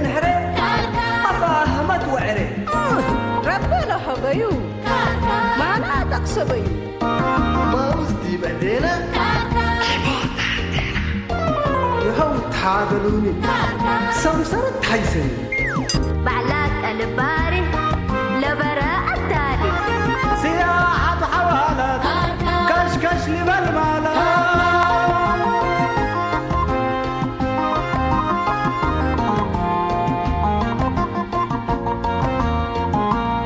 ንሕረ ኣፋህመት ወዕረ ረበ ለሀበዩ ማና ጠቅሰበዩ ማውዝ ዲበ ዴነ ይኸው ታገሉኒ ሰምሰረት ታይሰኒ ባዕላ ቀልባሪ ለበረ ኣዳሊ ስያ ሓቱ ሓዋላት ካሽካሽ ሊበል ማለት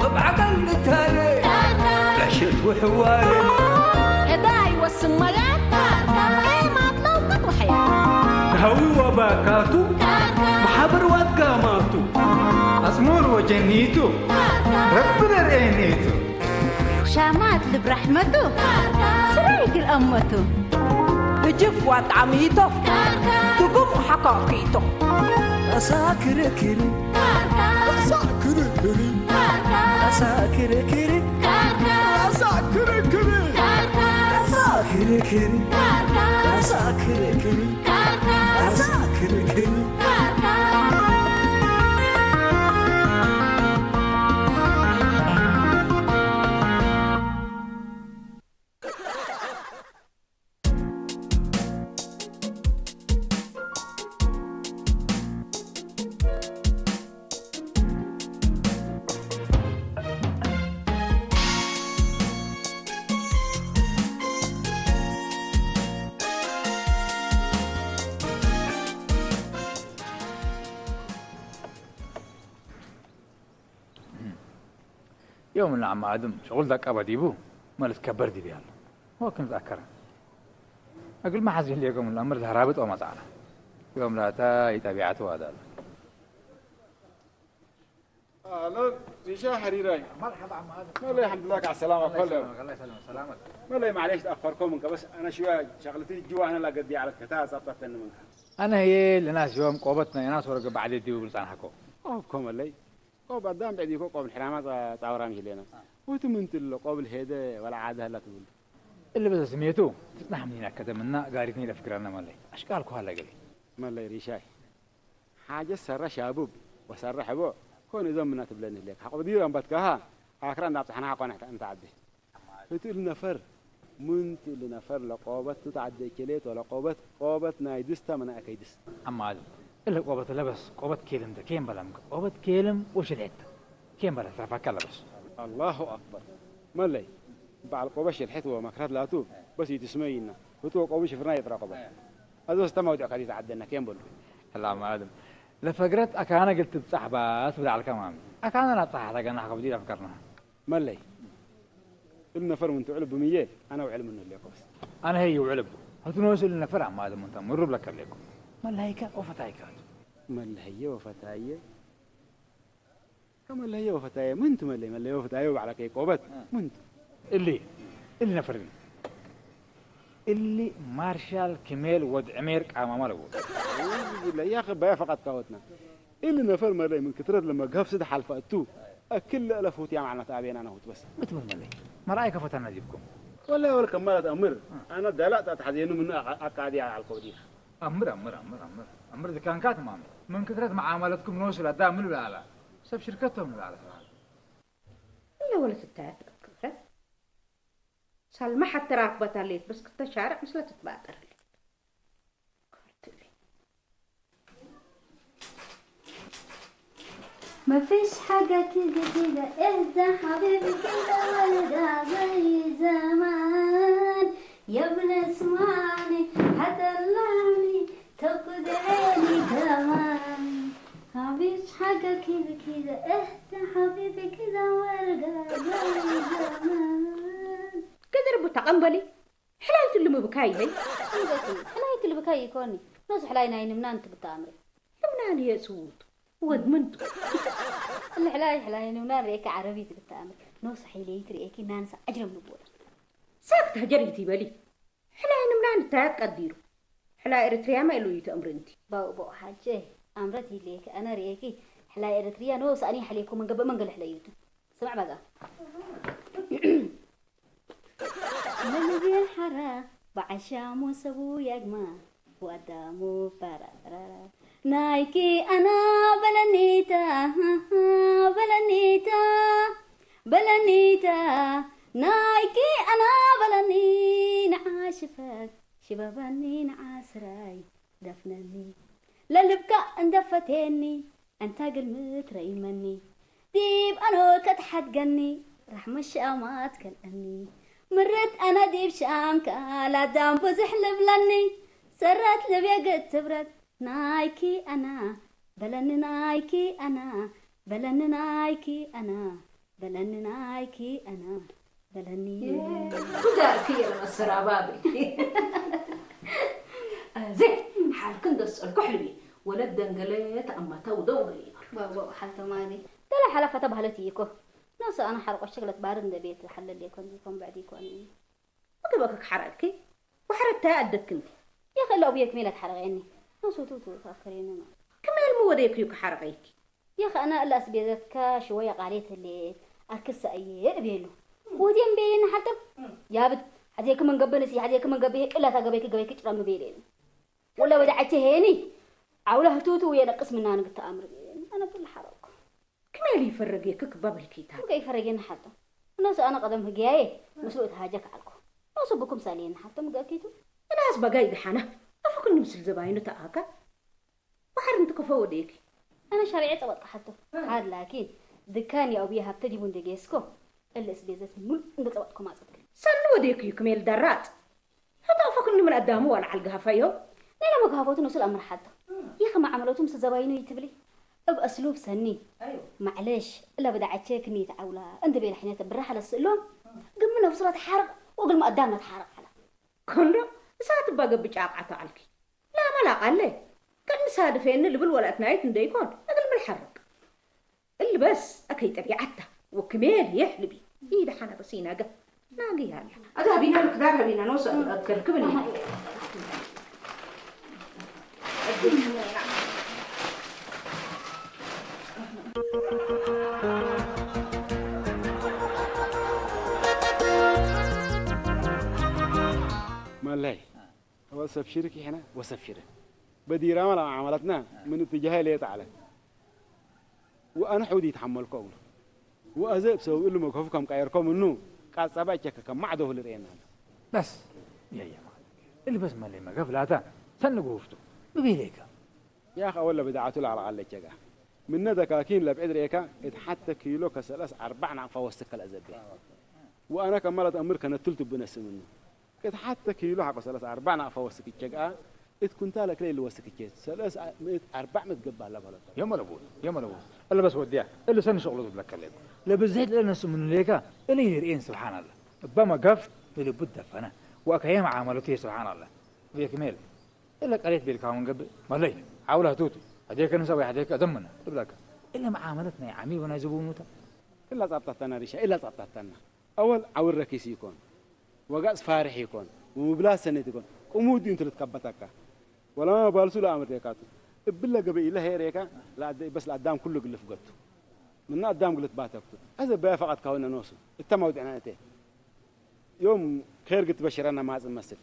እብዓቀል ንታረ ዕሸት ውሕዋረ እዳ ይወስን መጋት ኤማት ለውቀት ወሕያ ሃዊ ወባካቱ ማሓበር ዋትጋማቱ ኣጽሙር ወጀኒቱ ረቢ ነርእየኒቱ ሻማት ልብ ራሕመቱ ስራይ ግል ኣመቱ እጅብ ዋጣዕሚቶ ትጉም ሓካኪቶ እሳ ክርክሪ እሳ ክርክሪ እሳ ክርክሪ እሳ ክርክሪ እሳ ክርክሪ እሳ ክርክሪ እሳ ክርክሪ يوم العم آدم شغل ذاك أبا ديبو مالت كبر ديبي هلا هو كنت أكره أقول ما حزين ليكم الأمر ذهرابت وما تعالى يوم لا تا يتابعت وهذا أهلا ريشا حريراي مرحبا عم آدم والله الحمد لله على السلامة الله كله يسلمك الله يسلمك سلامتك والله معليش تأخركم منك بس أنا شوية شغلتي جوا أنا لا قدي على الكتاب زبطت منك أنا هي لناس يوم قوبتنا يا ناس ورقة بعد يدي وبلسان حكو أوكم اللي ቆብ ኣዳም ብዕዲኮ ቆብ ንሕራማ ጻ- ጻውራም ይህሌና ወቲ ምንትሎ ቆብል ሄደ ወላ ዓደ ህላ ትብል እሊ በዘ ስሜቱ ትጽናሕ ምኒና ከተምና ጋሪትኒ ለፍግራና መለይ ኣሽቃል ኮሃላ ገሊ መለይ ሪሻይ ሓጀ ሰረ ሻቡብ ወሰረ ሕቦ ኮን እዞም ምና ትብለኒ ህሌክ ሓቆ ዲር ኣንባትካሃ ኣክራ እንዳብጽሕና ሓቆ ንሕታ እንተ ዓዲ እትእል ነፈር ምንትእል ነፈር ለቆበት ትትዓደ ኬሌት ወለቆበት ቆበት ናይ ድስታ መናእከይ ድስ ኣማል እለ ቆበት ለበስ ቆበት ኬልም ተ ኬም በላም ቆበት ኬልም ወሽልሕት ኬም በላ ትረፋካ ለበስ ኣላሁ ኣክበር መለይ በዓል ቆበት ሽልሕት ወመክረት ላቱ በስ ይትስመይና ህቱ ወቆቡ ሽፍርና የጥራ ቆበት ኣዞ ስተማ ውድዕካ ዲት ዓደና ኬም በሉ ኣላ ማለም ለፈግረት ኣካና ግል ትብጻሕ ባስ ብላዕልካ ማሚ ኣካና ናብ ጻሓታ ገና ከብዲ ለፍከርና መለይ እሉ ነፈር ምን ትውዕል ብምየ ኣነ ውዕል ምን ህልየኮስ ኣነ ሀይ ይውዕል ብ ህቱ ነወስ እሉ ነፈር ኣማለ ምን ተምሩ ብለከ ለኮ መለሀይከ ወፈታይከ መለሀየ ወፈታየ ከመለሀየ ወፈታየ ምንቱ መለይ መለየ ወፈታየ ባዕላ ከይቆበት ምንቱ እሊ እሊ ነፈር እሊ ማርሻል ክሜል ወድ ዕሜር ቃማማ ለዎ ያኸ በያ ፈቃት ካወትና እሊ ነፈር መለይ ምን ክትረት ለመግሀፍ ስድ ሓልፋ እቱ እክል ለእለፍ ሁት ያማዕና ተኣቤና ነሁት በስ እት ምን መለይ መርኣይ ከፈተና ዚብኩም ወላ ወል ከማላ ተኣምር ኣነ ዳላእ ተትሓዘየኑ ምን ኣቃዲ ኣልኮ ዲኻ ኣምር ኣምር ኣምር ኣምር ኣምር ዝካንካ ትማም ምን ክትረት መዓመለትኩም ንወስድ ኣዳ ምን ብላላ ሰብ ሽርከቶም ንላላ እለ ወለ ትታያት ክትረት ሳልማ ሓተራ ኣክባታ ሌት በስ ክተሻርዕ ምስለ ትትባጠር ما فيش حاجة كده كده اهدى حبيبي كده وارجع زي زمان يا ابن اسمعني هتدلعني تاخد عيني كمان ما فيش حاجة كده كده اهدى حبيبي كده وارجع زي زمان كده ربو تقنبلي حلاية اللي مبكاي هي حلاية اللي بكاي يكوني ناس حلاية ناين منان تبتامري لمنان هي سوت ወድ ምንቱ ሕላይ ሕላይ ንምናን ርእየኪ ዓረቢት ብትኣምር ኖስ ሓይለይት ርእየኪ ናንሳ ኣጅረም ንቦላ ሳክት ሃጀር ግቲ በሊ ሕላይ ንምናን እንታይ ኣቀዲሩ ሕላይ ኤርትርያ ማ ኢሉ እዩ ተእምሪ እንቲ ባኡ ቦ ሓጀ ኣምረት ይለየኪ ኣነ ርእየኪ ሕላይ ኤርትርያ ኖስ ኣኒ ሓለይኩ መንገበ መንገለ ሕለዩቱ ስማዕ ባጋ ንልቤ ሓራ ብዓሻ ሞሰቡ ያግማ ብኣዳሙ ባራራራ ናይኪ ኣና በለኒታ፣ በለኒታ፣ በለኒታ፣ ናይኪ ኣና በለኒ፣ ንዓ ሽፈግ ሽበበኒ፣ ንዓ ስራይ ደፍነኒ፣ ለልብካ እንደፈቴኒ፣ እንታ ግልምት ረይመኒ፣ ዲብ ኣኖ ከትሓድገኒ፣ ራሕመ ሻማት ከልአኒ፣ ምርት ኣና ዲብ ሻምካ፣ ላዳም ብዙሕ ልብለኒ፣ ሰረት ልብየ ግትብረት፣ ናይኪ ኣና፣ በለኒ ናይኪ ኣና፣ በለኒ ናይኪ ኣና፣ በለኒ ናይኪ ኣና፣ በለኒ። ጉዳርክ የለመሰራባቢ። እዚ ሓልክ እንደስጸልኩ ሕልቢ ወለድ ደንገለ ተኣማታ ውደው ገይሩ። ባቦ ሓልቶ ማሊ። ገለ ሓላፋታ ባህለት እዩ እኮ። ነሱ ኣነ ሓርቆ ሸክለት ባር እንደ ቤት ሓለል ይኮን ይኮን ብዕድ ይኮን እዩ። ወገበክ ክሓረቅኪ ወሓረግታይ ኣደክንቲ። የኸለ ኣብየ ክሜለት ሓረቀኒ። ነሱ ቱቱ ተኣከሬኒ ነው። ክሜል ምወደይኩ እዩ ክሓረቀይኪ። የኸእና እላ ኣስቤዘትካ ሽወያ ቃሌት ህሌት ኣክሳ እየ እቤሉ። ወዲየም ቤየን ሓልቶም ያብት ሓዜክ መንገበ ንሲ ሓዜክ መንገበ ቅላታ ገበይክ ገበይክ ጭረም ቤሌኒ። ወላ ወደ ዓቸ ሄኒ ዓውላ ህቱቱ የለቅስ ምናን ግታ ኣምር ቤሌኒ። ኣነ ብላ ሓረኩ። ክሜል ይፈረግ የክክ ባብልኪታ። ከይፈረጌኒ ሓልቶም። እነሱ ኣነ ቀደም ህግያየ ምስሉ እቲ ሃጀክ ዓልኩ። ነሱ ብኩም ሳልየኒ ሓልቶም ገኪቱ። እናስ በጋይ ደሓና ኣፈክኒ ምስል ዘባይኑ ተኣካ። ባሕሪ እንትከፈ ወዴኪ። ኣነ ሻብዐ ጸወጥካ ሓቶ። ሓድ ላኪን ድካን ያው ብየ ሃብተ ዲቡ እንደጌስኮ እልእስ ቤዘት ሙሉ እንደ ጸወጥኮ ማጸትክ። ሰኒ ወዴኪ ክሜል ዳራጥ። ሃታ ኣፈክኒ ምን ኣዳሙ ዋላ ዓልጋ ሃፋዮ። ሌላ መግሃቦቱ ነሱ ለኣምር ሓቶ። ይኸ ማዕመሎቱ ምስ ዘባይኑ ይትብሊ። እብ ኣስሉብ ሰኒ። ማዕለሽ እላ ብዳዓቸ ክኒ ተዓውላ እንደ ቤላ ሕኔተ ብራ ሓለ ስእሎም። ግም ነፍሱ ለትሓርቅ ወግልሚ ኣዳም ለትሓርቅ ሓላ። ኮንዶ እሳት እባ ገብጭ ኣቃቶ ዓልኪ ላማ ላቃለ ከንሳድፌኒ ልብል ወላእት ናይት እንደይኮን እግል ምን ሐርቅ እልበስ ኣከይ ጠቢዓታ ወክሜል የሕልቢ ኢደ ሓና በሲናገ ናግያላ ኣዛ ቢና ምክዳር ሀቢና ነው ሰ ከልክብኒ مالهي هو سبشرك هنا وسبشرك بديرة ملا عملتنا من اتجاه ليه تعالى وأنا حودي يتحمل كونه وأزيب سو إلو مكهف كم كاير كم إنه قاعد سبع شك كم معده لرينا بس يا يا ما اللي بس مالي ما قفلاتا سنقوفتو ببيليكا يا أخي أول بدعة لا على على شجع من ندى كاكين لبعد ريكا اتحتى كيلو كسلس أربعنا فوسك الأزبي وأنا كملت أمر كان تلت بنس منه اتحتى كيلو حق سلس أربعنا فوسك الشجع ات كنت لك ليل وسك الشيت سلس مئة أربع متقبل لا بلا يوم الأبوي يوم الأبوي اللي بس وديها اللي سن شغله لك لك لبزيت لنا سمن ليكا اللي يرين سبحان الله بما قف اللي بد فنا وأكيم عملته سبحان الله ويكمل إلا قريت بالكاون قبل مالي عاولها توتو هديك نسوي هديك أدمنا إبلاك إلا معاملتنا يا عمي وأنا زبونوتا إلا ጻብጣታና ሪሻ إلا ጻብጣታና ኣወል ዓውር ረኪስ ይኮን ወጋጽ ፋርሕ ይኮን ምብላስ ሰነት ይኮን ቁሙድ እንት ልትከበተካ ወላማ ባልሱ ለኣምር ዴካቱ እብለ ገበ ኢለ ሄሬካ በስ ለኣዳም ኩሉ ግልፍ ገቱ ምና ኣዳም ግልት ባተኩ ኣዘ በያ ፈቃት ካሁነ ኖሱ እተ መውድዕና እቴ يوم خير قلت بشرنا ما مثل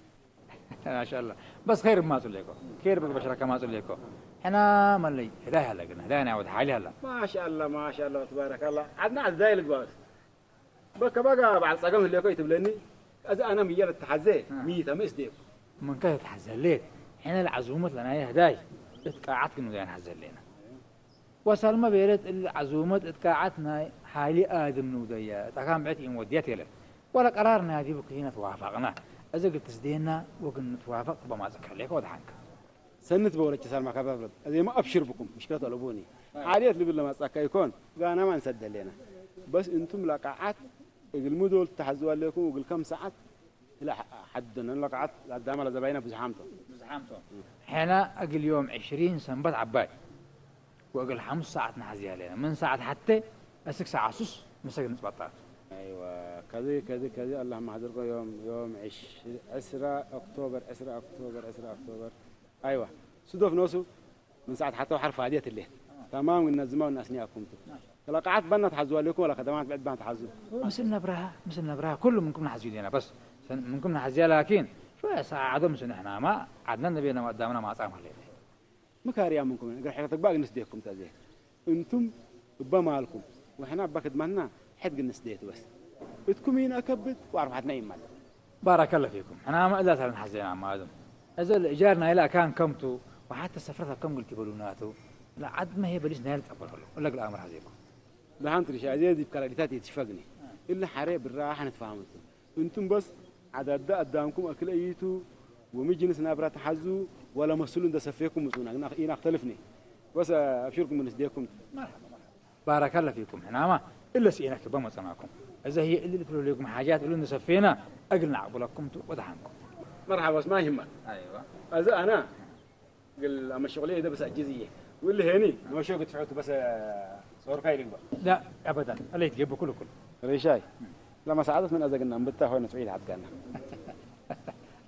ما شاء الله بس خير ما تقول لكم خير بك بشرك ما تقول لكم حنا ملي هدايا هلا قلنا هدايا نعود حالي هلا ما شاء الله ما شاء الله تبارك الله عدنا عزاي القباس بك بقى بعد صقم اللي كويت بلني اذا انا ميال التحزي ميته مسديك من كان يتحزليت حنا العزومة لنا يا هداي اتقاعدت من زين حزلينا وسلمى بيرت العزومة اتقاعدنا حالي آدم نوديا تكام بعت إن وديت يله ولا قرارنا هذه بكينا توافقنا إذا قلت سدينا وقلنا نتوافق بما ذكر لك ودحنك سنت بورك سلمى كبابلت هذه ما أبشر بكم مشكلة ألبوني حالية اللي بالله ما تسكى يكون قانا ما نسد لنا بس انتم لقاعات المدول تحزوا عليكم وقل كم ساعات إلى حد أن لقعت قدام على زباينه بزحامته. بزحامته. حنا أقل يوم عشرين سنبت عباي. وأقل حمس ساعات نحزي علينا. من ساعة حتى أسك ساعة سوس مسك نتبطل. أيوة كذي كذي كذي اللهم حضركم يوم يوم عش عسرة أكتوبر عسرة أكتوبر عسرة أكتوبر. أيوة سدوف نوسو من ساعة حتى وحرف هادية الليل. تمام والنزمة والناس نياكم تو. لقعت بنا تحزوا لكم ولا خدمات بعد بنا تحزوا. مسلنا براها مسلنا براها كل منكم نحزوا لنا بس منكم نحزوا لكن شوية ساعة عدم سن احنا ما عدنا نبينا ما قدامنا ما صام خلينا. ምካርያ ምንኩም እግር ሕረ ተግባእ ግንስ ዴኩም ተዜ። እንቱም እባ ማልኩም ወሕና እባ ክድማትና ሕድ ግንስ ዴት በስ። እትኩም ይነ ከብድ ወአርባሕትና ይማል። ባረከ ፊኩም። ሕና መእዛት ኣለን ሓዜና ማእዝም። እዚ ልእጃር ናይላ ካን ከምቱ ወሓተ ሰፍረት ከም ግልቲ በሉናቱ። ለዓድ መሄ በሊስ ናይል ጸበረሉ። እለ ግል ኣምር ሓዜኩም። ደሓን ትርሻ፣ እዚ ዲብ ካራዲታት የትሽፈግኒ። እለ ሓሬ ብራሓ ንትፋሃመቱ። እንቱም በስ ዓዳዳ ኣዳምኩም ኣክል እይቱ ወምጅንስ ናብራ ተሓዙ ወላ መስሉ እንደሰፌኩም ምጹና። ኢና ኢና ክተልፍኒ። በስ ኣብሽርኩም ምስ ዴኩም። ባረከ ፊኩም። ሕናማ እለ ስኢና ክበ መጸናኩም። እዚ ህየ እሊ ልትሉ ሌኩም ሓጃት እሉ እንደሰፌና እግል ናዕቡለኩም ወደሓንኩም። መርሓባስ ማይ ህማ። ኣይዋ። እዚ ኣና ግል ኣመሸቁለ ኢደ በስ ኣጅዝዬ። ውል ሄኒ መሾ ክትፍዑት በስ ጾርካ ይልግባ። لا أبدا. أليت جيبه كله كله. ريشاي. لما ساعدت من أزقنا، بتاع هون سعيد حد قالنا.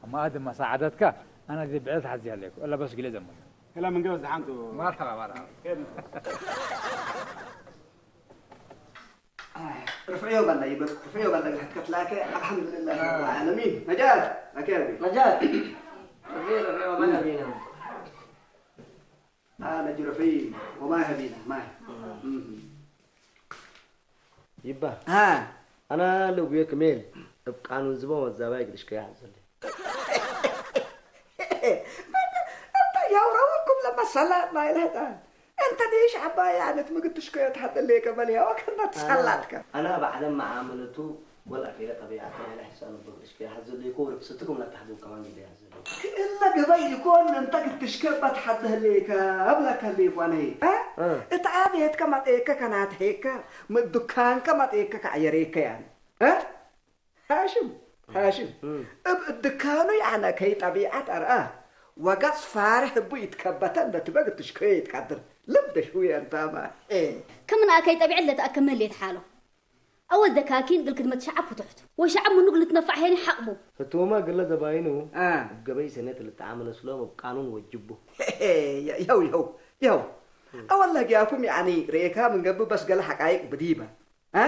أما هذا ما ساعدتك، أنا دي بعت حد زي عليك. ولا بس قلت زمان. هلا من قبل زحمته. مرحبا، مرحبا. خير. ርፍዕዮ በላ ይብል፣ ርፍዕዮ በላ ግልሐት ከትላከ፣ ኣልሓምዱሊላህ ረብል ዓለሚን። ነጃት፣ ኣኬ ረቢ። ነጃት። ርፍዕዮ፣ ርፍዕዮ በላ ቢና። ኣነ ጅረፊ ወማይ ሀቢና፣ ማይ። ይባ። ሃ። ኣና ለጉየ ክሜል፣ እብ ቃኑን ዝበ መዛባይ ግድሽ ከያ ሓዘለ። እንተ ያውረወኩም ለመሰላት ናይ ለህጣን። እንተ ዲሽ ዓባይ ያነት ምግድ ትሽከዮ ተሓተለየ ከበል ያወ ከና ተሰላትከ። ኣና ባዕለም መዓመለቱ ወላ ፊለ ጠቢዓት ናይ ለሕሳኑ በግድሽ ከያ ሓዘለ ይኮ ርክስትኩም ላ ተሓዘው ከማን ይደ ያዘለ። ክእለ ገባይ ይኮን እንተ ግትሽከ ባት ሓዘለ ከብላ ከለ ይኳነ። እ? እ። እታ ቤት ከማጤከ ከናት ሄከ ምዱካን ከማጤከ ከዓየሬከ ያን። እ? ሃሽም፣ ሃሽም። እም። እብ እድካኑ ያነ ከይ ጠቢዓት ኣርአ። ወገጽ ፋርሕ እቡ ይትከበተ እንደ ትበግ ትሽከዮ ይትቃድር። ልብ ደሽው የንታማ። ኤ። ከምና ከይ ጠቢዕ ለተኣከመ ሌት ሓሎ። ኣወል ደካኪን ግል ክድመት ሸዓብ ፍትሕቱ። ወሸዓብ ምኑ ግል ትነፋዕ ሄኒ ሓቕቡ። ህትወማ ግለ ዘባይኑ አ። እብ ገበይ ሰነት ልተዓመለ ስሎም እብ ቃኑን ወጅቡ። ሄ፣ ሄ፣ የው፣ የው፣ የው። ኣወል ለጊያኩም ያኒ ሬካ ምን ገብእ በስ ገለ ሓቃይቅ ብዲባ። አ?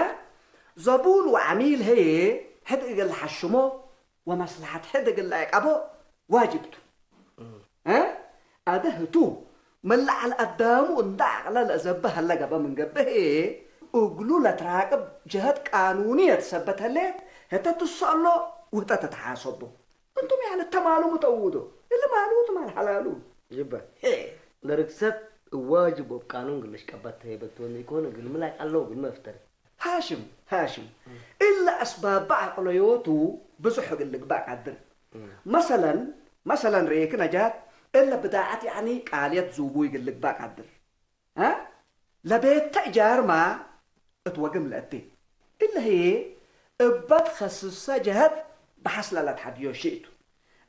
ዘቡን ወዓሚል ህዬ ሕድ እግል ለሐሽሞ ወመስለሐት ሕድ እግል ለዕቀቦ ዋጅብ ቱ። አ? አደ ህቱ ምን ለዐል አዳሙ እንደ ዐቅለ ለአዘበ ሀለ ገበ ምን ገብእ ህዬ እግሉ ለትራቅብ ጀሀት ቃኑንየት ሰበት ህሌት ህተ ትሰአሎ ውህጠ ተትሓሰቦ። እንቱም ያነ ተማሉ ምተውዶ እሊ ማሉ ትማል ሐላሉ። ጅበ። ሄ። ለርክሰት እዋጅብ ወብ ቃኑን ግልሽ ቀበት ተሄበት ወን ይኮን እግል ምላቅ አለው እግል መፍተር። ሃሽም፣ ሃሽም። እለ አስባብ በዐቅለዮቱ ብዙሕ እግል ልግባእ ቃድር። መሰለን፣ መሰለን ሬክ ነጃት፣ እለ ብዳዐት ያዕኒ ቃልየት ዙቡይ እግል ልግባእ ቃድር። አ? ለቤተ እጃርማ እት ወግም ለእቴ። እለ ህዬ እበ ትኸስሰ ጀሀት በሐስ ለለትሐድዮ ሺእቱ።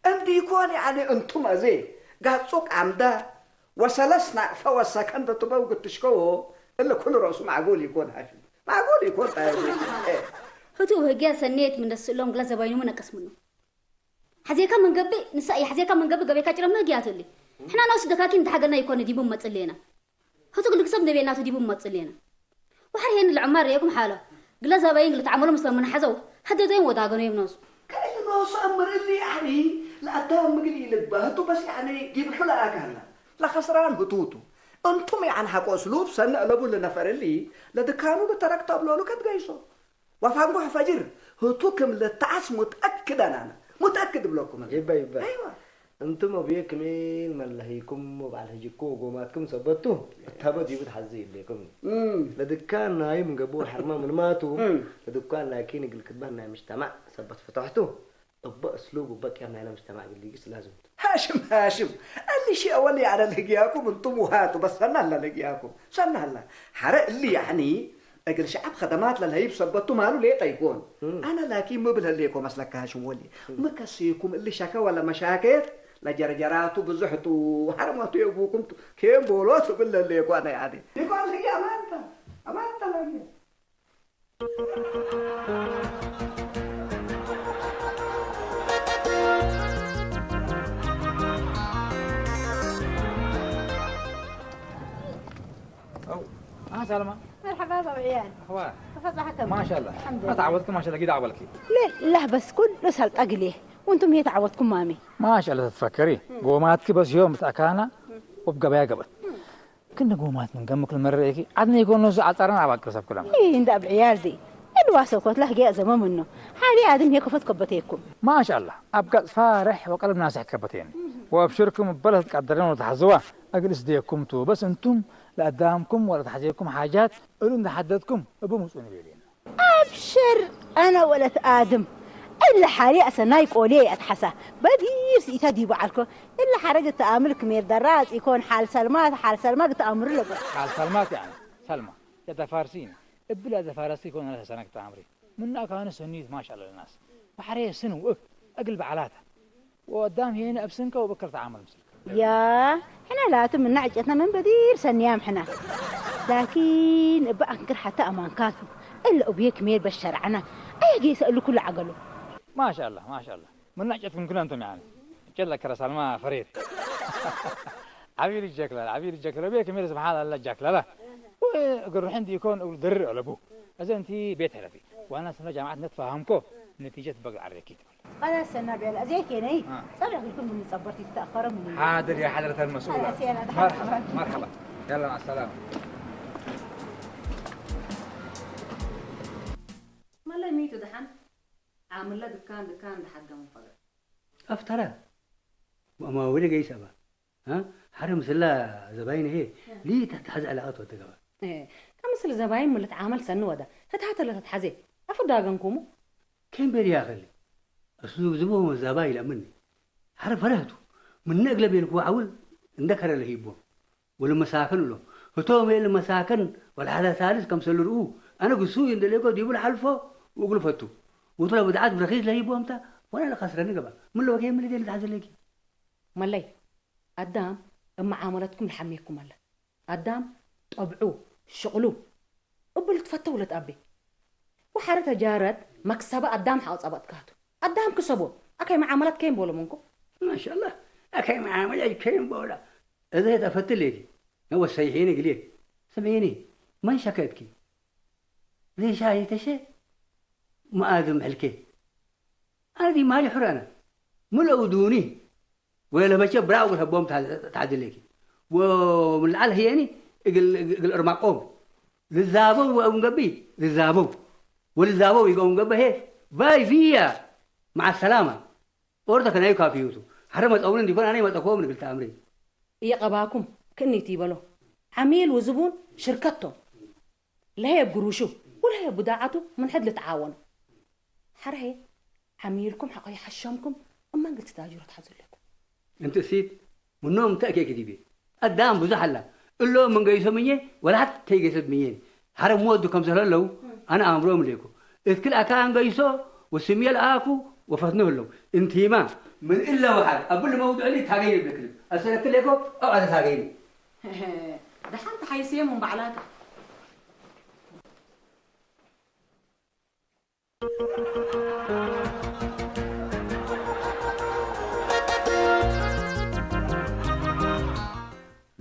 እንዲኮን ያዕኒ እንቱም አዜ ጋጹ ቃምዳ ወሰለስ ናቅፈ ወሰከንድ ትበው ግትሽከዎ እለ ኩሉ ረእሱ ማዕጉል ይኮን ሃሽም። ማዕጉል ይኮን ጣየቡ። ህቱ ህግያ ሰኔት ምን ደስእሎም ግላ ዘባይኑ ምን ነቀስ ምኑ። ሐዜካ መንገቢ ንሳ እያ ሐዜካ መንገቢ ገቤካ ጭረም ህግያቱ እሊ። ሕና ናውስ ደካኪን እንተሓገርና ይኮነ ዲቡ መጽሌና። ህቱ ግልግሰብ ነቤናቱ ዲቡ መጽሌና። ወሐር ሄን ለዕማር ሬኩም ሓሎ። ግለ ዘበይን ግለ ተዓመሎ ምስለ ምን ሓዘው፣ ሐደዶይም ወዳገኖይም ኖሱ። ከእሊ ኖሱ እምር እሊ ያዕኒ ለአዳም ምግል ኢልባ ህቱ በስ ያዕኒ ጊብልሑ ለአካላ። ለኸስራን ህቱቱ። እንቱም ያዕን ሐቆ እስሉብ ሰነ እለቡ ለነፈር እሊ ለድካኑ ልተረክ ተብሎሉ ከትገይሶ። ወፋንጎሕ ፈጅር ህቱ ክም ልተዓስ ሙትአክድ አናነ። ሙትአክድ እብለኩም። ይበ፣ ይበ። አይዋ። እንቱም አቡየ ክሜል መለህይኩም ወበዓል ህጅኩ ወጎማትኩም ሰበቱ እታበ ዲቡ ትሓዚ ይብሌኩም። እም። ለድካን ናይ ምን ገቡ ሐርማ ምንማቱ እም። ለድካን ላኪን እግል ክድመት ናይ ምጅተማዕ ሰበት ፍተሕቱ እበ እስሉብ ወበ ቅያም ናይለ ምጅተማዕ እግል ሊግስ ላዝም ቱ። ሃሽም፣ ሃሽም። እሊ ሺ አወል ያዕለ ለህግያኩም እንቱም ውሃቱ በስ ሰናላ ለህግያኩም። ሰናላ። ሐረ እሊ ያዕኒ እግል ሸዐብ ኸደማት ለልሀይብ ሰበቱ ማሉ ሌጠ ይኮን። እም። አነ ላኪን ምብል ህሌኮ መስለካ ሐሽም ወሊ። እም። ምከሴኩም እሊ ሸከ ወለ መሻከየት ለጀርጀራቱ ብዙሕ ቱ ሐርመቱ የቡኩም ቱ ኬን ቦሎ ትብል ለሌኮ አነ ያዕኒ። ይኮን ህያ አማንታ፣ አማንታ ላኪን። أو. آه، سلمى. مرحبا، بابا عيال. أخبار؟ تفضل حكم. ما شاء الله. الحمد لله. تعودت، ما شاء الله، قد عبالك. ليه؟ لا، بس كل نسأل أقليه. وأنتم هي تعودتكم مامي. ما شاء الله، تتفكري. قوماتك بس يوم بتأكانا. ወብ ገበያ ገበት። ክንዲ ጎማት ምን ገምክል መረኤኪ፣ ዓድነ ይኮኖ ዝ ዓጻራን ኣባቅር ሰብ ክለም። إيه، እንዳ ብዕያል ዚ። እድዋ ሰኮት ላህ ጊያ ዘመምኖ። ሓሊ ኣድም ሄ ከፈት ከበተየኩም። ማሻአላህ፣ ኣብ ገጽ ፋርሕ ወቀልብ ናስሕ ከበተየኒ። ወኣብሽርኩም በለት ቀደረን ወተሓዝዋ፣ እግል እስደየኩም ቱ። በስ እንቱም ለኣዳምኩም ወለተሓዘየኩም ሓጃት፣ እሉ እንዳሓደትኩም እቡ ምጹኒ ቤልየን። ኣብሽር፣ ኣነ ወለት ኣድም። እለ ሓሊ ኣሰናይ ቆልየ ኣትሓሳ። በዲር ስኢታ ዲቡ ዓልኮ። እለ ሓረግ እተኣምል ክሜር ደራጽ ይኮን ሓል ሰልማት፣ ሓል ሰልማ ግተኣምሩ ለጎ። ሓል ሰልማት ያኒ፣ ሰልማ፣ የተ ፋርሲን። እብል ያተ ፋረሲ ይኮን ኣነ ሰሰና ግተኣምሪ። ምና ካነ ሰኒት ማሻአላ ለናስ። ባሕሬ ስን ውእክ፣ እግል በዓላታ። ወዳም ሄነ እብስንከ ወበከር ተዓመል ምስልከ። يا، حنا لاتم من نعجتنا من بدير سنيام حنا. لكن بأنكر حتى أمان كاتو. إلا أبيك مير بالشرعنا. أي جيس أقول كل عقله. ማሻአላ፣ ማሻአላ። ምን ናጨትኩም ግን ኣንቶም ያኒ። ጨላ ከረሳልማ ፈሬት። ዓቢር ጀክላል፣ ዓቢር ጀክላል። ቤክ ሜር ስብሓን ኣላ ጀክላላ። ወግርሕን ዲኮን እብል ድር ኣለቡ። እዚ እንቲ ቤት ሕለፊ። ዋና ስለ ጃማዓት ነትፋሃምኮ ነቲጀት በግ ዓረኪት። خلاص، أنا بيلا. زي كيني. آه. صبر، أقول لكم من صبرتي تتأخروا مني. حاضر يا حضرة المسؤولة. خلاص، يلا، دحين مرحبا، مرحبا. يلا، مع السلامة. መለ ሚቱ ደሓን ዓምለ ድካን ድካን ደሓገም ፈገር። ኣፍተረ። ወማወደ ገይሰባ። ها؟ حرم سلا زباين هي. ها. لي تحت حز علاقات وتقبل. إيه. كم سل زباين من العمل سنوده. هتحت لا تتحزي. أفضل أجنكمو. كم بريا خلي. أسلوب زبون زباين لمني. حرف فرهتو. من نقلب يلكو عول. ذكر له يبو. ولمساكن له. هتوم يلمساكن والحالة ثالث كم سل رؤو. أنا قصو يندليكو ديبو الحلفو. وقلفتو. وطلب دعات برخيص له يبو أمتا. وأنا لخسرني قبل. من لو كيم اللي دين تحزلكي. መለይ፣ ኣዳም እመዓመለትኩም ልሓምየኩም ኣለ። ኣዳም ጠብዑ፣ ሽቕሉ፣ እብል ትፈተው ለትኣቤ። ወሓረ ተጃረት መክሰበ ኣዳም ሓው ጸበጥካቱ። ኣዳም ክሰቦ፣ ኣከይ መዓመለት ከይም ቦሎ መንኮ። ማሻአላህ፣ ኣከይ መዓመለት ከይም ቦላ። እዘ ተፈትል የዲ፣ ነወ ሰይሒኒ ግሌ። ስምዒኒ፣ መን ሸከትኪ? ዘይሻ የተሸ፣ መኣዝም ሕልኬ። ኣነ ዲ ማሊ ሑራና፣ ምልአው ዱኒ። ወለበቸ ብራው ለቦም ታድለኪ። ወምልዓል ህየኒ እግል፣ እግል እርማቆም። ልዛበው ወእም ገቢ፣ ልዛበው። ወልዛበው ይገውም ገበ ሄ፣ ባይ ቪያ፣ مع السلامة. ኦርተ ከናዩ ካፊዩቱ። ሐረ መጸውኒ እንዲኮን ኣነ ይመጸኮም ንግል ተኣምሪ። እየቀባኩም ክእኒት ይበሎ። ዓሚል ወዝቡን ሽርከቶም። ለሀየ ብጉሩሹ፣ ወለሀየ ብዳዓቱ ምን ሕድ ልትዓወኑ። ሐረሄ፣ ዓሚልኩም ሐቆ ይሐሸምኩም፣ እመንግስቲ ታጅሮ ትሓዙ ኣለኩም። እንቲ እሲት፣ ምኖም እንተ እኬ ክዲቤ። ኣዳም ብዙሕ ኣላ። እሎ ምን ገይሶም እየ፣ ወላ ሓት ተይገይሰት ምየን። ሐረ ሞዱ ከም ዘለለው፣ ኣነ ኣእምሮም ለይኩ። እትክል ኣካ ኣንገይሶ፣ ወስምየ ለኣኩ፣ ወፈትኑ ህለው። እንቲማ፣ ምን እለ ወሓድ፣ ኣብሉ መውድዕሊ ታገኝ ይብለክል። ኣሰለክል ለይኮ፣ ኣብ ኣተ ታገኝ። ደሓን ተሓይስየ ምን ባዕላታ።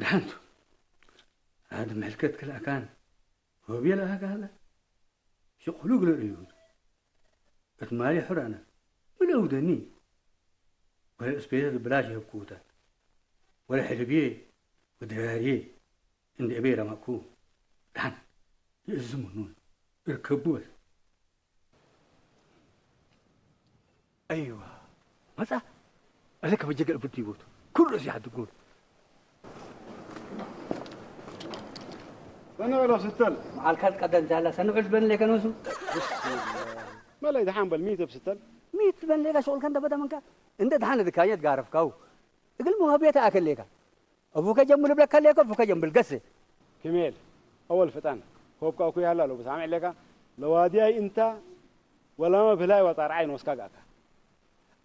ደሓንቱ፣ ኣድ ምሕልከት ክልኣካን፣ ወብየ ለኣካ ሃለ፣ ሽቕሉ ግለር እዩ። እት ማሊ ሑራና፣ ምለውደኒ፣ ወለ እስፔስ ብላሽ ይህብኩ ውታት፣ ወለ ሕልብየ፣ ወድራርየ፣ እንደ እቤ ረማኩ፣ ደሓን፣ ይእዝሙኑን፣ እርከቡ በስ። ኣይዋ፣ መጻ፣ ኣለከ በጀገ እብድ ይቦቱ፣ ኩሉ እዚ ሓድጎን። ሰንዑ ሎ ስተል። መዓልካል ቀደም ዛላ፣ ሰንዑ ዝበን ለከ ነሱ። መለይ ደሓን በል፣ ሚት ብስተል። ሚት በን ለካ ሸቁል ከንደ በደ መንካ፣ እንደ ደሓን ድካኘት ጋረፍካው። እግል ሙሃብየት ኣከል ለካ። أبوك جنب البلاد كليك أبوك جنب القصة. كميل، أول فتان، هو بكا أكو يهلا لو بسامع لك، لو هادي أنت ولا ما بلاي وطار عين وسكاكا.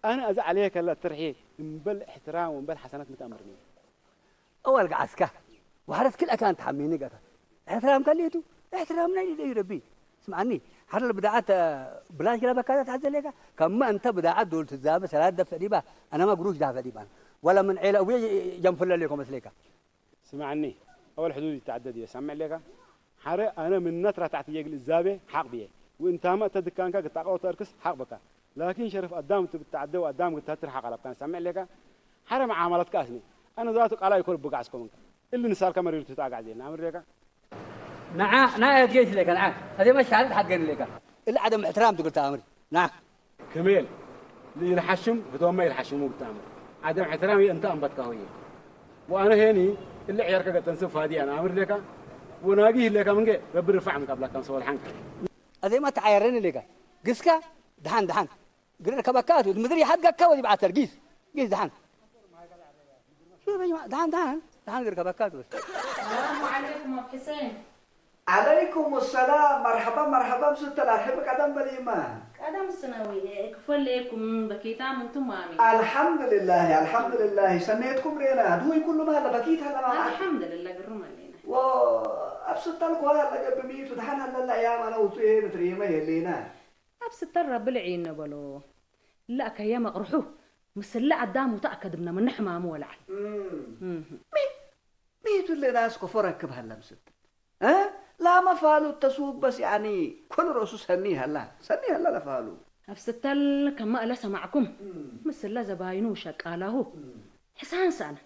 أنا أزع عليك لا ترحي، إن بل احترام وإن بل حسنات متأمرني. أول قعسكا، وحرت كل أكان تحميني قتا. احترام كليتو، احترام نايدي دي ربي. اسمعني، حر البضاعة، آه، بلاش كلا بكاتا تعزل لك، كما أنت بضاعة دول تزابة سلاد دفع ديبا، أنا ما قروش دافع ديبا. ولا من عيلة أبوي جنفل لكم أسليكا. ስማዕኒ፣ ኣወል ሕዱድ ይተዓደድ እየ፣ ሳምዕ ሌካ? ሓረ ኣነ ምን ነትራ ታሕቲ የግል እዛቤ ሓቕ ብየ፣ ወእንታመ እተ ድካንካ ግታቀው ተእርክስ ሓቕ በካ። ላኪን ሸረፍ ኣዳም እቱ ግተዓደ ወኣዳም ግተህትር ሓቕ ኣለብካን፣ ሳምዕ ሌካ? ሓረ መዓመለትካ ኣስኒ፣ ኣነ ዛቱ ቃላ ይኮር ብጋዕስኮም እንካ። እሊ ንሳልካ መሪርቱ ታጋዕ ዜና ኣምር ደካ። ንዓ ናይ ኣድገይት ለካ ንዓ። ኣዜ መሻል ሓገን ለካ። እሊ ዓደም እሕትራም ትግርታ ኣምር። ንዓ ክሜል ልኢልሓሽም ህቶማ ኢልሓሽሙ ብጣዕሚ ዓደም ዕትራም እየ እንተ ኣንበትካ ሆየ ወኣነ ሄኒ እሊ ዕየርከ ገጠንስብ ፋዲ ኣነ ኣምር ለካ ወናጊ ይለካ ምንገ ረቢ ርፋዕ ምቃብላካ ምስ ወልሓንካ ኣዜማ ተዓየረኒ ለካ ግስካ ድሓን ድሓን ግርር ከበካ ቱ ምድሪ ይሓድገካ ወዚ ብዓተር ጊዝ ጊዝ ድሓን ድሓን ድሓን ድሓን ግር ከበካ ቱ ሰላሙ ዓለይኩም ኣብ ሕሴን ዓለይኩም ሰላም መርሐባ መርሐባ ምስተል ኣርሕብ ቀደም በል ይማ ቀደም ስነዊ ክፈለየኩም በኪታ ምንቱም ማሚ ኣልሐምዱልላህ ኣልሐምዱልላህ ሰነየትኩም ሬና ድሁይ ኩሉ ማለ በኪት ኣለማ ኣልሐምዱልላ ግሩም ኣለና ወ ኣብ ስተል ኳ ኣለገ ብሚቱ ድሓን ኣለላ ያም ኣነ ውጡ እየ ንትርእየመ የሌና ኣብ ስተል ረቢ ልዒ ነበሎ ላእከየ መቕርሑ ምስለ ኣዳም ውታእ ከድምነ ምነ ሕማሙ ወልዓል ሚቱ ለናስ ኮፎ ረክብ ሃላ ምስተል እ ላመ ፋሉ ተስውበስ ያኒ ኩሉ ርእሱ ሰኒ ሃላ ሰኒ ሃላ ለፋሉ ኣብ ስተል ከመ እለ ሰማዕኩም ምስለ ዘባይኑ ሸቃላሁ ሕሳን ሳነ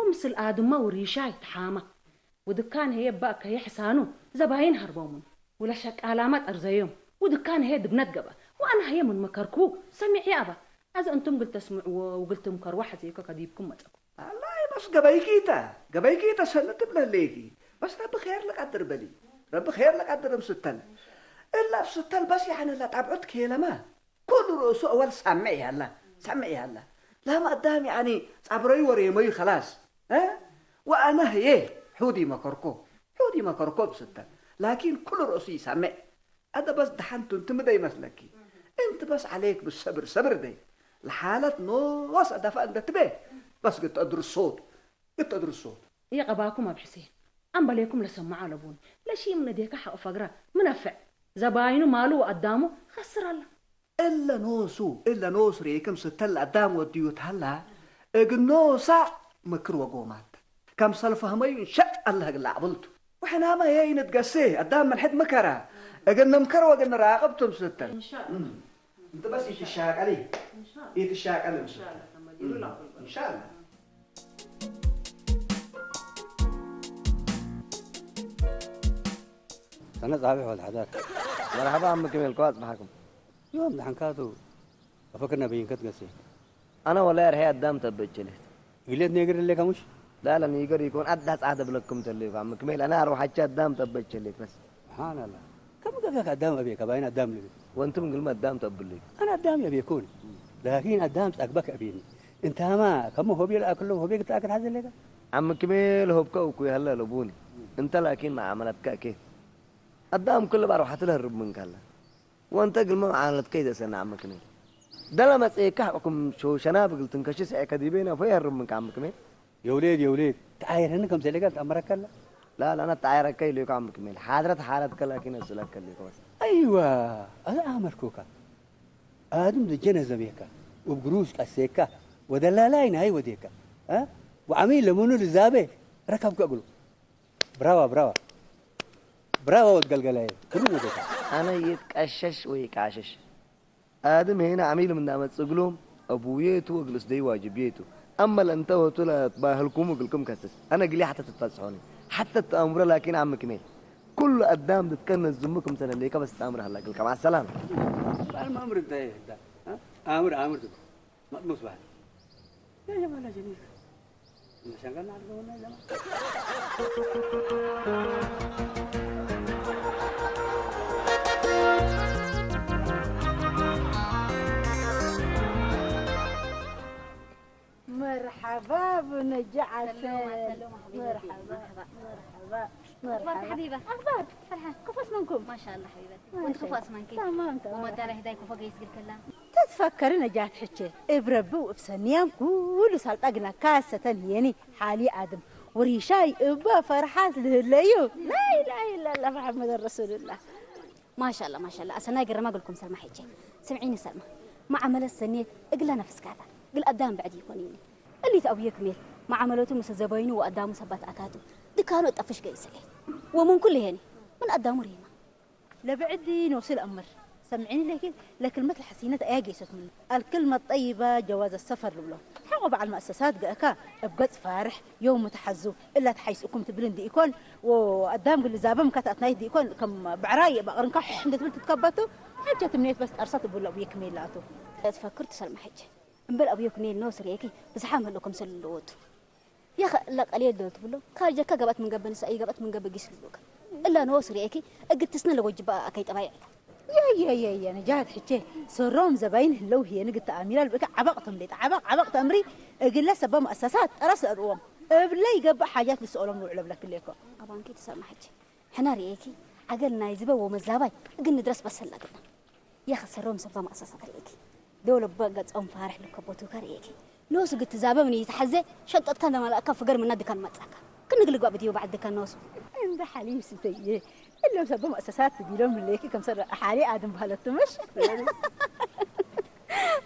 ወምስል ኣድማ ውሪሻይ ተሓማ ውድካን ህየ ባእ ከየ ሕሳኑ ዘባይን ሃርቦሙን ውለ ሸቃላማ ጠርዘዮም ውድካን ህየ ድብነት ገባ ወኣነ ህየ ምን መከርኩ ሰሚዕ ያባ ኣዘ እንቱም ግል ተስምዕዎ ውግል ትምከርዎ ሓዘይኮ ከዲብኩም መጸኩም ኣላይ በስ ገበይኪተ ገበይኪተ ሰኒ ትብለለይኪ በስ ረቢ ኸየር ልቀድር በሊ ረቢ ኸየር ልቀድር እምስተል እላ እምስተል በስ ያዕነላ ጣብዑት ከየለማ ኩሉ ርእሱ እወል ሳምዕ ያላ ሳምዕ ያላ ላም ኣዳም ያኒ ጻብረዩ ወሬመዩ ከላስ ወኣነ ህየ ሑዲ መከርኮ ሑዲ መከርኮ እምስተል ላኪን ኩሉ ርእሱ ይሳምዕ ኣደ በስ ደሓንቱ እንትምደ ይመስለኪ እንት በስ ዓለይክ ብሰብር ሰብር ደይ ለሓለት ኖስ ኣዳፋ እንደትቤ በስ ግተድርሶት ግተድርሶት የቐባኩም ኣብ ሕሴን ኣምበሌኩም ለሰማዓ ለቡን ለሺም ነዴካ ሓቕ ፈግራ ምነፍዕ ዘባይኑ ማሉ ወኣዳሙ ኸስር ኣላ እለ ኖሱ እለ ኖሱ ሬክም ስተል ኣዳም ወድዩ ተላ እግ ኖሳ ምክር ወጎማት ከም ሰልፈህመዩ እንሸጥ ኣላህ ግላ ዓብልቱ وحناما هي نتقسي قدام من حد مكرا اقلنا مكر وقلنا راقبتم ستة إن شاء الله. انت بس يتشاقلي يتشاقل مسلم إن شاء الله. ሰነ ጻብሕ ወልሓዳር መርሓባ ዓሚ ከመይ ኢልካ ኣጽብሓኩም ዮም ድሓንካቱ ኣፈክር ነበይን ከትገሴ ኣነ ወላ ርሄ ኣዳም ተበቸሌት ግሌት ኔግር ደሌካ ሙሽ ላለ ኒገር ይኮን ኣዳ ጻዕደ ብለኩም ተለዩ ዓሚ ከመይ ኢል ኣነ ኣርዋሓቻ ኣዳም ተበቸሌት በስ ስብሓንላ ከም ገዛክ ኣዳም ኣብየካ ባይን ኣዳም ልብል ወንትም ግልመ ኣዳም ተብሉ ኣነ ኣዳም ኣብየኩን ላኪን ኣዳም ጸግበክ ኣብየኒ እንታማ ከመ ሆብየ ልኣክሎም ሆብየ ግትኣክል ሓዘ ሌካ ዓሚ ክሜ ለሆብካ እኩ ይሃለ ለቡኒ እንተ ላኪን መዓመላትካ እኬ ኣዳም ኩለ ባርባሕቲ ለህርብ ምንካለ ወንተ ግልመ መዓመላትካ ይደሰና ዓሚ ክሜ ደለ መጽኤካ ሕቁኩም ሸውሸና ብግል ትንከሺ ስዔ ከዲቤ ነፎ ይህርብ ምንካ ዓሚ ክሜ የውሌድ የውሌድ ተዓይረኒ ከም ዘሌካ ተኣምረካ ኣላ لا لا أنا تعيرك كي ليك عمك ميل حضرت حالتك لكن أسألك ليك بس أيوة أنا أمركوكا ኣድም ዝጀነ ዘቤካ እብ ግሩስ ቀሴካ ወደላላይ ናይ ወዴካ ወዓሚ ለምኑ ልዛቤ ረከብከ እግሉ ብራዋ ብራዋ ብራዋ ወትገልገላየ ግሩም ወዴካ ኣነ ይትቀሸሽ ወይ ቃሸሽ ኣድም ሄና ዓሚሉ ምናመጽእ እግሎም እብውየቱ ወግልስ ደይ ዋጅብየቱ ኣመል እንተ ወቱ ለትባህልኩሙ እግልኩም ከስስ ኣነ ግሊ ሓተ ትትፈጽሖኒ ሓተ ተኣምሮ ላኪን ዓሚ ክሜል ኩሉ ኣዳም ድትከነ ዝሙ ክምሰለ ለይከ በስ ኣምር ሃላ እግልከ ማሰላም ባል ማምር እንታይ ይዳ ኣምር ኣምር ትብ መጥሙስ ባል ያ ጀማላ ጀሚል مرحبا بنجعة مرحبا مرحبا مرحبا حبيبة أخبار فرحان كيف اسمكم؟ ما شاء الله حبيبتي وانت كيف اسمك؟ تمام تمام وما دار هداي كيف قيس قلت لها تتفكري نجاة حجة ابربو ابسنيام كل سلطة قنا كاسة يني ሓሊ ኣድም ወሪሻይ እባ ፈርሓት ልህለዩ ላኢላሃ ኢላላ መሓመድ ረሱሉላ ማሻላ ማሻላ ኣሰናይ ገረማ ግልኩም ሰልማ ሐጀ ስምዒኒ ሰልማ ማዓመለት ሰኔት እግላ ነፍስካታ ግል ኣዳም ብዕድ ይኮን ይኒ እሊት ኣቡየ ክሜል ማዓመለቱ ምስ ዘበይኑ ወኣዳሙ ሰባት ኣካቱ ድካኑ እጠፍሽ ገይሰ ወምን ኩሉ ሄኒ ምን ኣዳሙ ሪማ ለብዕዲ ኖስል ኣምር ሰምዒኒ ለኪ ለክልመት ለሐሲነት ኣያ ጌሰት ምኑ ኣልክልመት ጠይባ ጀዋዘ ሰፈር ልብሎ ሓቆ በዓል መእሰሳት ገእካ እብ ገጽ ፋርሕ የውም ተሓዙ እላ ተሓይስእኩም ትብል እንዲ ኢኮን ወኣዳም ግልዛበም ከታትናይት ዲኢኮን ከም ብዕራይ ባቕርንካ ሕሕ እንደ ትብል ትትከበቱ ሓጀት ምኔት በስ ጠርሳ ትብሎ ብየክሜላቱ። ትፈክር ትሰልማ ሕጂ እምበል ኣብዮ ክኔል ኖስ ርኤኪ ብዝሓ ምህሎ ከም ሰልልዎቱ። የኸ እላ ቀልየል ዶ ትብሎ ካርጀካ ገባት ምን ገበ ንሳ ገባት ምን ገበ ጊስ ልብሎካ። እላ ኖስ ርኤኪ እግትስነ ለጎጅባ ኣከይ ጠባይዕታ። የየየየ ነጃት ሕቼ ሰሮም ዘባይን ህለው ህየ ንግት ኣሚራ ልብእካ ዓባቕ ተምሌጥ ዓባቕ ዓባቕ ተምሪ እግለ ሰባ መእሰሳት ጠረስ እርዎም እብለ ይገብእ ሓጃት ልስኦሎም ልውዕሎ ብለክሌኮ። ኣባንኪ ትሰማ ሕቼ ሕና ርኤኪ ዓገል ናይ ዝበ ወመዛባይ እግን ንድረስ በሰላ ግና። የኸሰሮም ሰባ ማእሳሳት ርእኪ። ዶ ለበ ገጾም ፋርሕ ልከቦቱ ከርእኪ። ኖሱ ግትዛበ ምን ይተሐዘ ሸንጠጥካ እንደማላእካ ፍገር ምና ድካን መጻካ። ክንግልጓ ብድዮ በዓል ድካን ኖሱ። እንደ ሓሊብ ስተየ እሎም ሰባ ማእሳሳት ቢሎም ምለኪ ከም ሰረ ሓሊ ኣድም ባህለቱ ምሽ።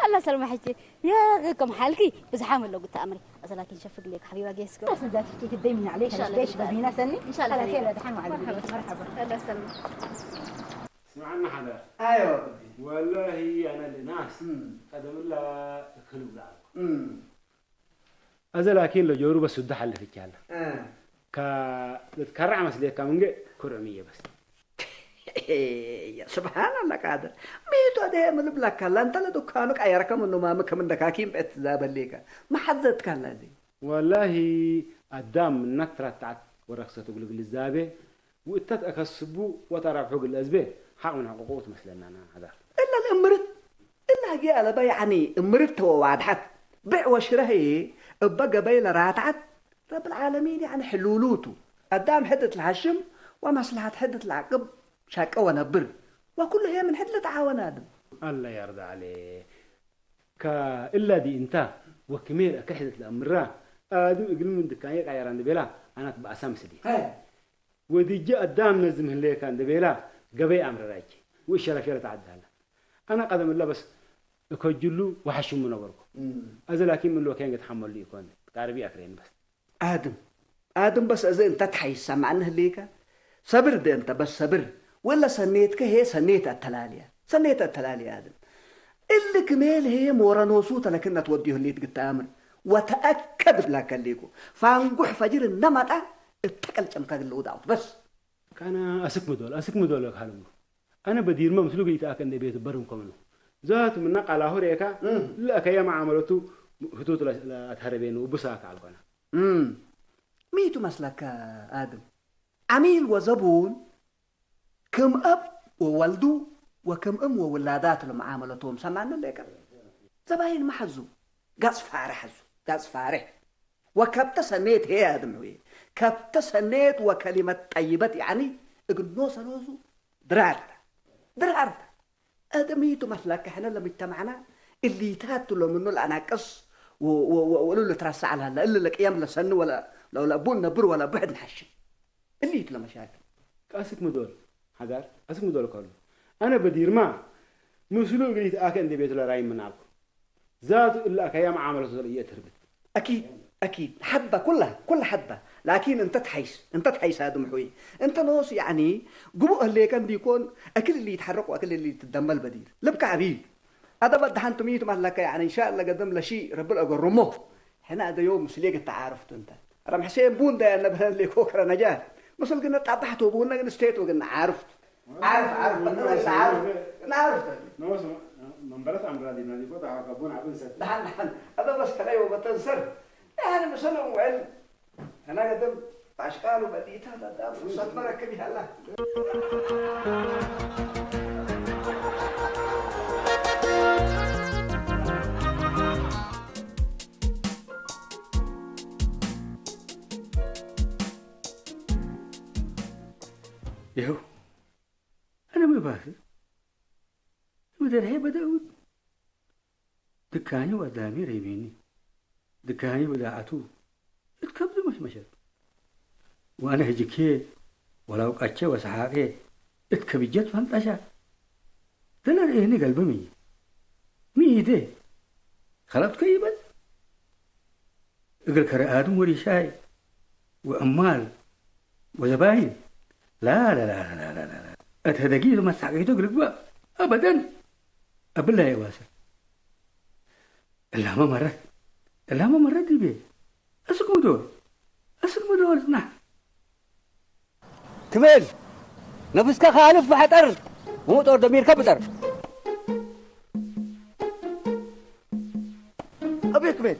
ኣላ ሰልማ ሕጂ የኸ ከም ሓልኪ ብዝሓ መለጉ ተኣምሪ። ኣዘላኪን ሸፍግ ለክ ሓቢባ ጌስከ። ስንዛት ኪ ትደይ ምን عليك إن شاء الله. ليش ببينا سني؟ إن شاء الله. خلاص يلا دحين وعليك. مرحبا. مرحبا. ኣላ ሰልማ። ስምዓና ሓዳር። ኣዮ። ወላሂ ኣነ ልናስ እም። ቀደምላ እክል ብላ ኣልኩ። እም። ኣዘ ላኪን ለጆሩ በስ ሱዳ ሓልፍቻለ። እ። ካ ለትካራዕ መስሌካ ምንገ ኩርዕም እየ በስ። ስብሓን ኣላ ቃድር። ሚቶ ደየ ምልብላካላ እንተ ለዱካኑ ቀየረከ ምኑ ማሚ ከም እንደካኪም ቤት ዛበሌካ። መሓዘትካላ እዚ። ወላሂ ኣዳም ምናት ትራትዓት ወረክሰቱ ግልግልዛቤ ውእተት ኣከስቡ ወተራብሑ ግልእዝቤ ሓቕ ምን ሕቁቁ ትመስለናና ሓዳር። እላ ልእምርት እላ ጊ ኣለባ ያዕኒ እምርት ተወዋድሓት ብዕ ወሽረህ እባ ገበይ ለራትዓት ረብ ልዓለሚን ያዕኒ ሕሉሉቱ ኣዳም ሕድት ለሃሽም ወመስልሓት ሕድት ለዓቅብ ሻቀ ወነብር ወኩሉ ህየ ምን ሕድ ልተዓወን ኣድም። ኣላ ያርዳ ዓሌ። ከእላዲ እንታ ወክሜል ኣከ ሕደት ለአምራ ኣድም እግል ምን ድካን የቃየራ እንድቤላ ኣናት በአሳ ምስዲ። ሀ። ወድጀ አዳም ነዝም ህሌካ እንድቤላ ገበይ አምረራይኪ ወእሸረሸረ ተዓዳላ። አና ቀደም እላ በስ እከጅሉ ወሐሽሙ ነበርኩ። እም። አዘ ላኪን ምን ልወከን ገትሐመሉ ኢኮን ቃርቢ አክሬን በስ። ኣድም ኣድም በስ እዚ እንተ ተሓይሳ ማዕነ ህልይካ ሰብር ደ እንተ በስ ሰብር ወላ ሰኔትከ ሄ ሰኔት ኣተላልያ ሰኔት ኣተላልያ ኣድም እሊ ክሜል ሄ ሞረኖሱ ተለክነት ወዲሁ ህልይት ግታምር ወተኣከድ ብላከ ህልይኩ ፋንጉሕ ፈጅር እነመጣ እተቀልጨምካ ግለውዳውት በስ ካና ኣስክ ምዶል ኣስክ ምዶል ካልሙ ኣነ በዲርመ ምስሉ ገይተኣከ እንደ ቤት በርም ኮምኑ ዛቱ ምና ቃላሁ ሬካ እም። ለከየ መዓመለቱ ህቱት ለአትሀረቤኑ ብሳካ አልኮና እም፣ ሚቱ መስለከ ኣድም ዓሚል ወዘቡን ክም እብ ወወልዱ ወክም እም ወውላዳት ለመዓመለቶም ሰማን ሌከ ዘባይን መሐዙ ጋጽ ፋርሕ ሐዙ ጋጽ ፋርሕ ወከብተ ሰኔት ሄ ኣድም ሆይ ከብተ ሰኔት ወከሊመት ጠይበት ያዕኒ እግኖ ሰሎዙ ድራርታ ድራርታ እድሚቱ መስለከ ሕነ ለምጅተማዕና እሊታት ለምኑ ለአናቅስ ወ- ወ- ወ- ወሉ ልትረሳዕ ለሀለ እሊ ለቅየም ለሰኒ ወለ ለቡን ነብር ወለ ብሕድ ንሐሽም እሊቱ ለመሻክል። አስክ ምዶል ሓዳር አስክ ምዶል ከሉ አነ በዲርማ ምስሉ እግሪት አከ እንደ ቤቱ ለራይ ምናልኩ ዛቱ እላ ከያ መዓመለቱ ዘልየ ትርብት። أكيد أكيد حبة كلها كل حبة لكن أنت تحيس أنت تحيس هذا محوي أنت نوس يعني قبو اللي كان ديكون أكل اللي يتحرك وأكل اللي يتدمل بديل لبك عبيد هذا بدحنت ميت ما لك يعني إن شاء الله قدم لشي رب الأقرمه حنا هذا يوم مسليك التعارف أنت رم حسين بون ده أنا بهن اللي كوكرة نجاة مسل قلنا طبحته بون نجن ستيت وقلنا عارف عارف عارف عارف عارف نوس من بلد عمرادي نادي كوتا عقبون عبن ست دحن دحن هذا بس كلاي وبتنسر يعني مسلم وعلم أنا قدم أشكال وبديتها قدام فرصة مركب هلا ይኸው። ኣነ ምባስ ምድርሄ በደኡት ድካኒ ወዳሚ ሬቤኒ ድካኒ ብዳዓቱ እት ከብዱ መሽመሸት። ወኣነ ህጅኬ ወላውቃቼ ወሰሓቄ እት ከብጀት ፈንጠሻ። ደለ ርእህኒ ገልብም እዪ። ሚ ኢዴ ኸለብትከ ይበል። እግል ከረ ኣድም ወሪሻይ ወዕማል ወዘባይን ላ ላ ላ ላ ላ ላ ላ። እት ህደጊ ለመሳቀይቶ እግል እግባእ أبدًا. أبلا يا واسع. إلا ما مرت. إلا ما مرت دي بيه. أسك مدول. أسك مدول، نعم. ክብል፣ ነፍስካ ካልፍ ማሕጠር፣ መውጦር ደሚርካ ብጠር። أبي كميل،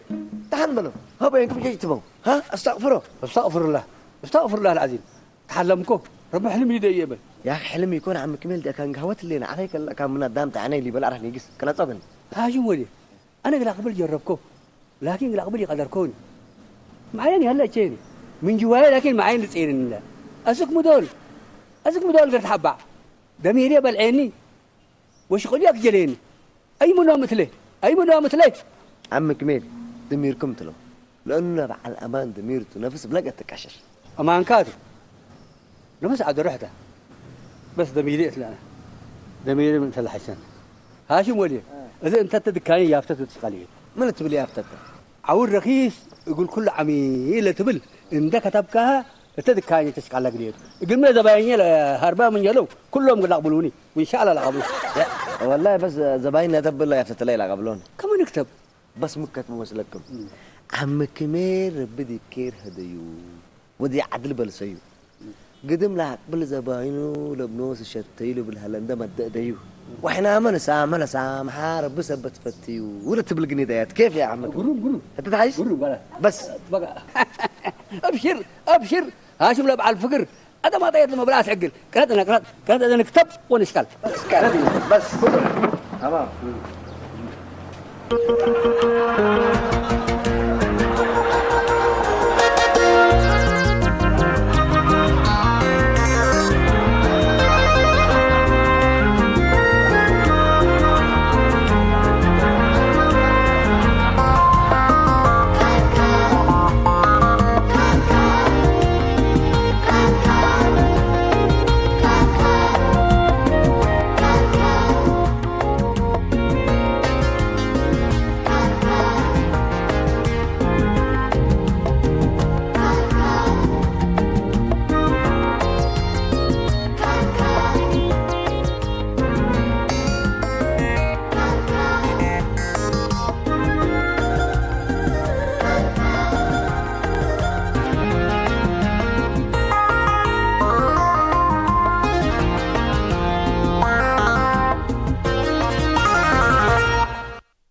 تعال بلو. هبا ينكم جيت تبو. ها، أستغفره. أستغفر الله. أستغفر الله العظيم. تحلمكو. رب حلم يدي يبل. يا أخي، حلم يكون عم كميل ده كان قهوة اللي أنا عليك، كان من الدام تاعنا اللي بلا رح نيجس. كلا صبن. هاجم ولي. أنا قلا قبل جربكو. لكن قلا قبل يقدركوني. معين يلا تشيني. من جوايا لكن معين لتسيرني لا. أسك مدول. أسك مدول قرت حبا. دميري بلعيني. وشغلي أكجليني. أي منو مثلي؟ أي منو مثلي؟ عم كميل، دميركم تلو. لأنه بعد الأمان دميرته نفس بلقت تكشش. أمان كاتو. نفس عاد رحته. بس دميري إتلانا. دميري من تل حسن. هاشم ولي. إذا أنت تدكاني يافتة تسقالي. من تبلي يافتة؟ عور رخيص يقول كل عمي إلا تبل. إن ده كتبكها أنت دكاني تسقال لك ديت. يقول ما زبايني لا هربا من يلو. كلهم قد قبلوني. وإن شاء الله لا قبلوا. والله بس زباين تبل لا يافتة لا قبلون. كم نكتب؟ بس مكتب مسلكم. عم كمير بدي كير هديو. ودي عدل بلسيو. قدم لا قبل زباينو لبنوس الشتيلو بالهلندا مدديو. وإحنا من سامل سامحة رب سبت فتيو. ولا تبلغني ديات. كيف يا عم؟ قروب، قروب. أنت تعيش؟ قروب، ولا. بس. بقى. أبشر، أبشر. هاشم لا بعد الفقر. هذا ما طيب لما بلاش عقل. كانت أنا، كانت، كانت أنا نكتب ونشتغل. بس كانت. بس. تمام.